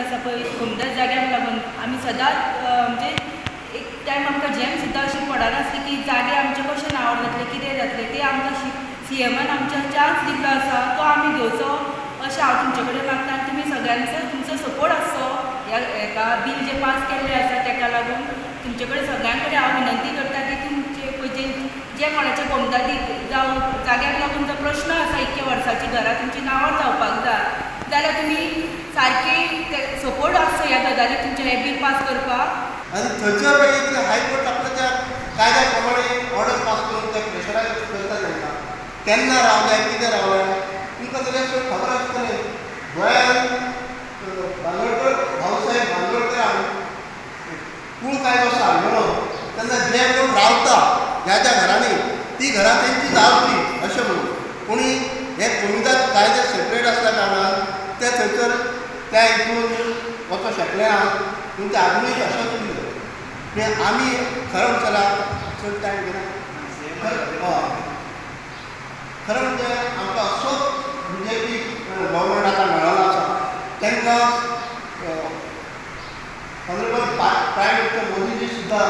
आसा पळय कोमिदाद जाग्याक लागून आमी सदांच म्हणजे एक टायम आमकां झेम सुद्दां अशी पडनासली की जागे आमचे कशे नांवार जातले, कितें जातलें. ते आमकां सीएमान आमच्या चान्स दिल्लो आसा, तो आमी घेवचो अशें हांव तुमचे कडेन मागता. आनी तुमी सगळ्यांचो तुमचो सपोर्ट आसचो ह्या हेका. बील जें पास केल्लें आसा तेका लागून तुमचे कडेन सगळ्यां कडेन हांव विनंती करता की तुमचे पळय जे जे कोणाचे कोमदादीक जावं जाग्याक लागून जो प्रश्न आसा, इतके वर्साची घरां तुमची नांवार जावपाक जाय जाल्यार तुमी सारकी सपोर्ट आसचो ह्या गजालीक, तुमचें हें बील पास करपाक. आनी थंयसर मागीर कितें, हायकोर्ट आपल्या त्या कायद्या प्रमाणे ऑर्डर पास करून ते प्रेशरायज करता तांकां. केन्ना रावले, कितें रावले, तुमकां सगळ्यांक खबर आसतलें, गोंयांत बांदोडकर, भाऊसाहेब बांदोडकरान कूळ कायदो असो हाडलेलो तेन्ना जे कोण रावता ज्या ज्या घरांनी, ती घरां तेंची जावची अशें म्हणून. कोणी हे कोमिदाद कायदे सेपरेट आसल्या कारणान ते थंयसर त्या हितून वचोंक शकले ना पूण ते आजुनूय तशेंच उरलें. म्हणजे आमी खरें म्हणलें जाल्यार, चड टायम घेना, हय, खरें म्हणजे आमकां असोच बीजेपी गव्हर्मेंट आतां मेळ्ळो आसा. तांकां ऑनरेबल प्रायम मिनिस्टर मोदीजी सुद्दां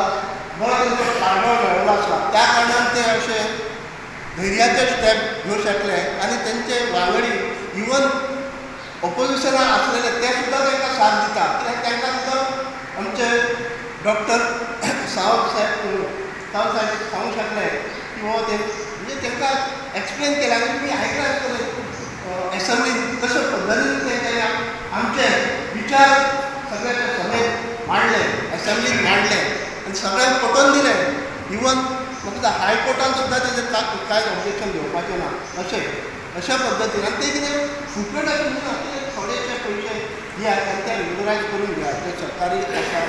बरो तांचो पाठबळ मेळ्ळो आसा. त्या कारणान ते अशे धैर्याचे स्टेप घेवंक शकले आनी तेंचे वांगडी, इवन ऑपोजिशनान आसलेले, ते सुद्दां तांकां साथ दिता, कित्याक तांकां सुद्दां आमचे डॉक्टर सावंत साहेब सांगूंक शकले की हो ते म्हणजे तांकां एक्सप्लेन केलें. आनी तुमी आयकलां आसतलें, एसेंब्लीन कशे पद्दतीन तेंच्यांनी आमचे विचार सगळे सभेत मांडले, एसेंब्लीन मांडले आनी सगळ्यांक पटोवन दिलें. इवन म्हाका दिसता हायकोर्टान सुद्दां तेजेर कांयच ऑब्जेक्शन घेवपाचें ना अशें अशा पद्दतीन. आनी तें कितें फुकट अशें ना, ते थोडेशे पयशे दियात आनी ते रेगुलरायज करून घेयात, ते सरकारी आसा.